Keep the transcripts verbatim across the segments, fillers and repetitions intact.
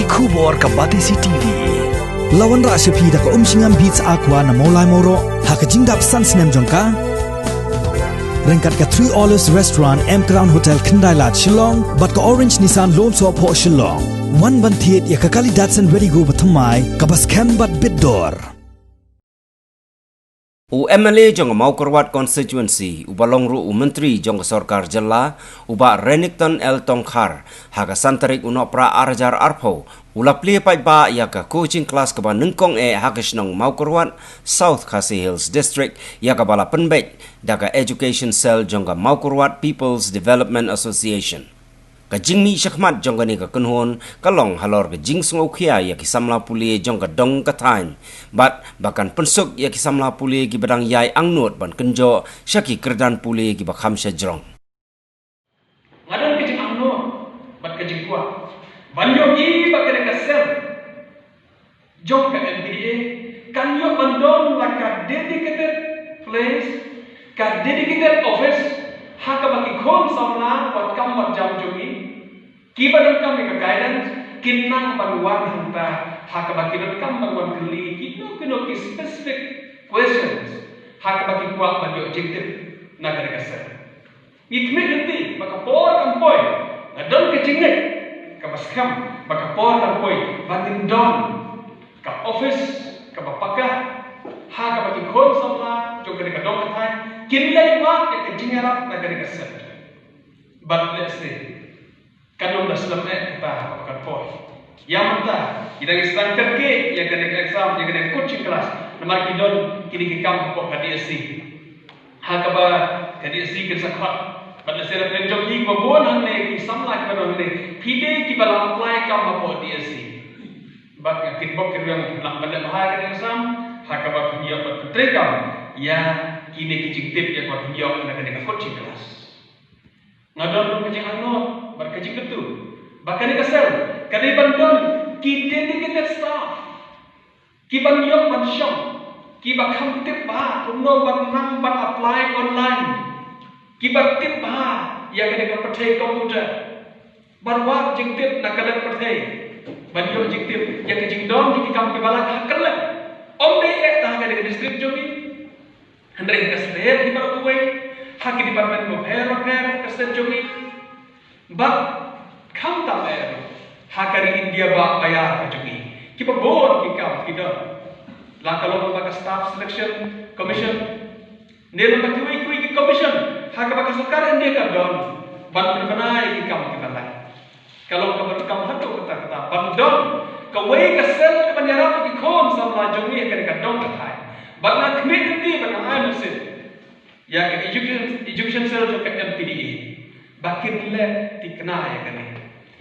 Khubor ka Batesi T V. La wanrah sha phi da ka Umshngam Beats Aqua na Mawlai Mawroh ha ka jingdap san snem jong ka. Ryngkat ka Three Olives Restaurant, M Crown Hotel, Khyndai Lad, Shillong, bad ka Orange Nissan Lawmsohphoh, Shillong. Wan ban thied ïa ka kali Datsun Redi-GO bathymmai kaba skhem bad bit dor. U M L A jong ka Mawkyrwat Constituency, uba long ruh u Myntri jong ka Sorkar Jylla, u Bah Renikton L Tongkhar, ha ka san tarik u Nohprah ar hajar arphew, u la plie paidbah ïa ka coaching class kaba nyngkong eh ha ka shnong Mawkyrwat, South Khasi Hills District, ïa kaba la pynbeit da ka Education Cell jong ka Mawkyrwat People's Development Association. Ka jingmih shakhmat jong kane ka kynhun ka long halor ka jingsngewkhia ïa ki samla pule jong ka dong ka thaiñ, bad ba kan pynsuk ïa ki samla pule kiba dang ïai angnud ban kynjoh sha ki kyrdan pule kiba kham shajrong. Nga don ka jingangnud bad ka jingkwah ban ïohi ba kane ka sel jong ka M P D A kan ïoh ban don la ka dedicated place, ka dedicated office, ha kaba ki khun samla bad kam bad jam jong ngi kiba donkam ïa ka guidance kin nang ban wan hangta, ha kaba ki donkam ban wan kylli kino kino ki specific questions ha kaba ki kwah ban ïoh jingtip na kane ka sel. Ngi khmih lynti ba ka por kan poi, nga don ka jingngeit kaba skhem ba ka por kan poi ba ngin don ka office kaba paka, ha kaba ki khun samla jong kane ka dong ka thaiñ kin leit wad ïa ka jingïarap na kane ka sel. Bad lehse kan ym da slem eh kata ha kaba kan poi. Ïa mynta ki dang ïa sdang kyrkieh ïa kane ka exam, ïa kane ka coaching class, namar ki don kine ki kam hapoh ka D S C. Ha kaba ka D S C kin sa khot. Bad lehse la pynjop ïa kiba bun hangne, ki samla kiba don hangne, phi dei kiba la apply kam hapoh D S C. Bad nga kitbok kitrwiang, lah ban leh bha ïa kane ka exam ha kaba phin ïoh ban pyntrei kam ïa kine ki jingtip ïa kaba phin ïoh na kane ka coaching class. Nga don ruh ka jingangnud bad ka jingkyntu ba kane ka sel ka dei ban don ki dedicated staff kiban ïoh ban shong, kiba kham tip bha kumno ban nang ban apply online, kiba tip bha ïa kane ka pyrthei computer, ban wad jingtip na ka lad pyrthei, ban ïoh jingtip ïa ka jingdon jong ki kam kiba lait ha ka lad. Ym dei eh tang ha kane ka district jong ngi, hynrei ha ka state hi baroh kawei, ha ki department bapher bapher ha ka state jong ngi. Bad khamtam eh ruh ha ka ri India ba, ba ïar ka jong ngi, kiba bun ki kam ki don. La ka long ba ka Staff Selection Commission, ne long ba kiwei kiwei ki commission ha kaba ka sorkar India ka don ban pynbna ïa ki kam kiba lait. Ka long kaba donkam haduh katta katta ban don kawei ka sel kaban ïarap ïa ki khun samla jong ngi ha kane ka dong ka thaiñ. Bad nga khmih lynti bad nga ai mynsiem ïa ka education, education cell jong ka M P D A ba kin leh thikna ïa kane.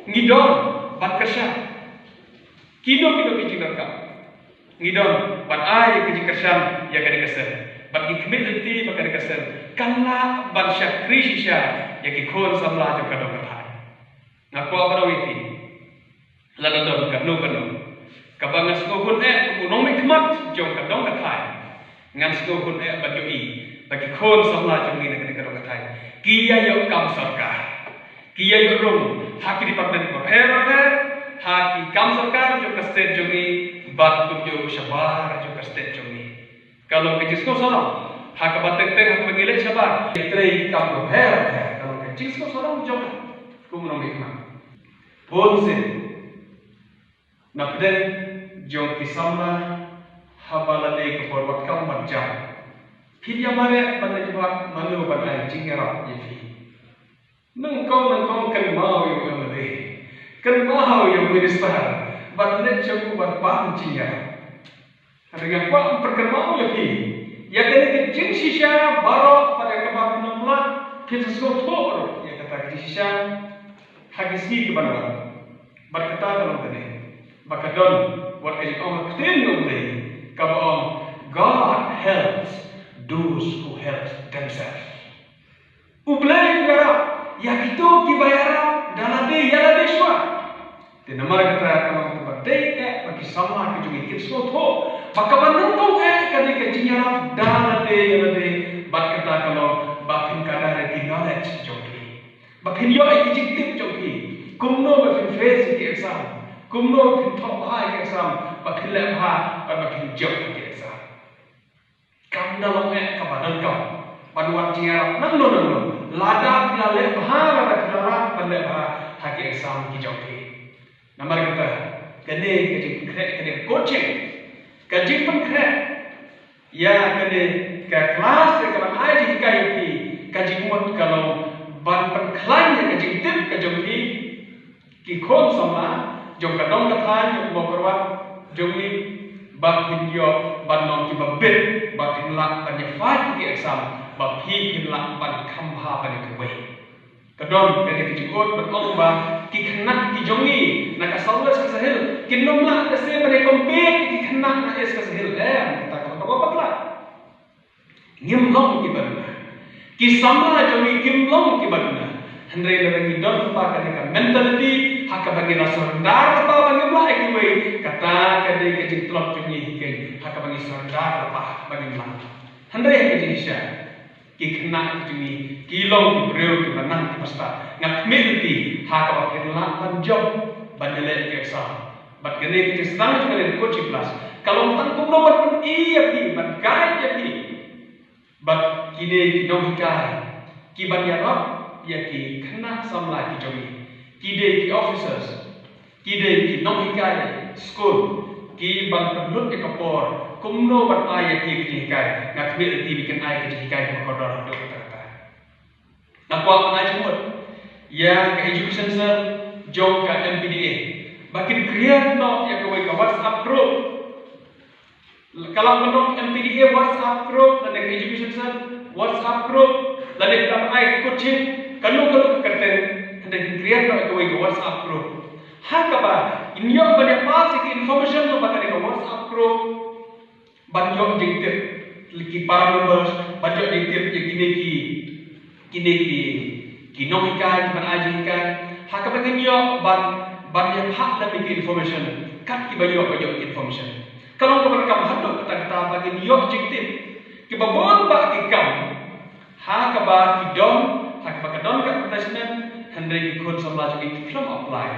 Ngi don ban kyrshan kino kino ki jingdonkam. Ngi don ban ai ka jingkyrshan ïa kane ka sel. Bad ngi khmih lynti ba kane ka sel kan lah ban shakri shisha ïa ki khun samla jong ka dong ka thaiñ. Nga kwah ban ong ïa phi, lada don kano kano kaba ngan sngewhun eh kum u nongmihkhmat jong ka dong ka thaiñ, ngan sngewhun eh ban ïohi ba ki khun samla jong ngi na kane ka dong ka thaiñ ki ïa ïoh kam sorkar, ki ïa ïoh rung ha ki department bapher bapher ha ki kam sorkar jong ka state jong ngi bad kumjuh shabar jong ka state jong ngi. Ka long ka jingsngewsarong ha kaba teng teng ha kaba ngi leit shabar, ngi trei ki kam bapher bapher. Ka long ka jingsngewsarong jong nga kum u nongmihkhmat. Bun sien na pdeng jong ki samla, haba la dei ka por wad kam wad jam, phi ïa mareh ban leit wad mano ban ai jingïarap ïa phi. Nyngkong nyngkong kynmaw ïa u M L A, kynmaw ïa u minister bad leit sha u ban pan jingïarap. Hynrei nga kwah ban pynkynmaw ïa phi ïa kane ka jingshisha baroh, bad ïa kaba phin ym lah phin sa sngewthuh ruh ïa kata ka jingshisha ha ki sngi kiban wan. Bad kata ka long kane, ba ka don wat ka jingong ha ka ktien U Blei kaba ong, God helps those who help themselves. U Blei u ïarap ïa kito kiba ïarap da lade ïa lade shuwa. Te namar kata ka long kaba dei eh ba ki samla ki jong ngi kin sngewthuh ba kaba nyngkong eh ka dei ka jingïarap da lade ïa lade, bad kata ka long ba phin kynda ïa ki knowledge jong phi, ba phin ïoh ïa ki jingtip jong phi kumno ba phin face ïa ki exam. Kumno phin thoh bha ïa ki exam, ba phin leh bha, ba phin jop ïa ki exam. Kam da long eh kaba donkam ban wan jingïarap nangno nangno. Lada phi la leh bha, lada phi la leh ban leh bha ha ki exam ki jong phi. Namar kata, kane ka jingpynkhreh, kane ka coaching, ka jingpynkhreh ïa kane ka klas, ïa ka ban ai jinghikai ïa phi, ka jingmut ka long ban pynkhlaiñ ïa ka jingtip ka jong phi, ki khun samla jong ka dong ka thaiñ, jong ka mawkyrwat jong ngi, ba phin ïoh ban long kiba bit, ba phin lah ban ïa fight ki exam, ba phi phin lah ban kham bha ban ïa kawei. Ka don kane ka jingkut ban ong ba ki khynnah ki jong ngi na ka South West Khasi Hills kin ym lah lehse ban ïa compete ki khynnah na East Khasi Hills, em, kata ka long kaba patlak. Ngim long kiba duna. Ki samla jong ngi kim long kiba duna. Hynrei lada ngi don lypa kane ka mentality, ha kaba ngi la surrender lypa ba ngim lah ïa kiwei, kata ka dei ka jingtlot jong ngi hi keiñ, ha kaba ngi surrender lypa ba ngim lah. Hynrei ha ka jingshisha, ki khynnah ki jong ngi ki long ki briew kiba nang kiba stad. Nga khmih lynti ha kaba phin lah ban jop ban ïaleh ki exam. Bad kane ka jingsdang jong kane ka coaching class ka long tang kumno ban pyni ïa phi, ban guide ïa phi. Bad kine ki nonghikai kiban ïarap ïa ki khynnah samla ki jong ngi, ki dei ki officers, ki dei ki nonghikai skul, kiban pynlut ïa ka por kumno ban ai ïa ki ka jinghikai. Nga khmih lynti ba kin ai ka jinghikai kaba kordor haduh katta katta. Nga kwah ban ai jingmut ïa ka education cell jong ka M P D A ba kin create noh ïa kawei ka WhatsApp group. Ka la pynlong M P D A WhatsApp group, lane ka education cell WhatsApp group, lane ka ai coaching, kano kano ka kyrteng, hynrei kin create noh ïa kawei ka WhatsApp group. Ha kaba in ïoh ban ïa pass ïa ki information lyngba kane ka WhatsApp group, ban ïoh jingtip ki para members, ban ïoh jingtip ïa kine ki, kine ki, ki nonghikai, ban ai jinghikai. Ha kaba ngin ïoh ban, ban ïa phah lem ïa ki information, kat kiba ïoh, ba ïoh ki information. Ka long kaba donkam haduh katta katta ba ngin ïoh jingtip. Kiba bun bah ki kam ha kaba ki don, ha kaba ka don ka advertisement, hynrei ki khun samla jong ngi ki khlem apply.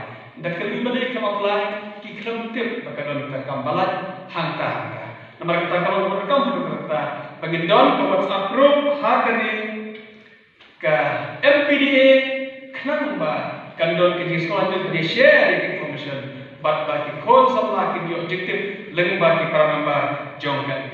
Da kylli balei ki khlem apply? Ki khlem tip ba ka don ka kam ba lait hangta hangta. Namar kata ka long kaba donkam haduh katta ba ngin don ka WhatsApp group ha kane ka M P D A, khnang ba kan don ka jingsngewthuh, ka jingshare ïa ka information bad ba ki khun samla kin ïoh jingtip lyngba ki para member jong ka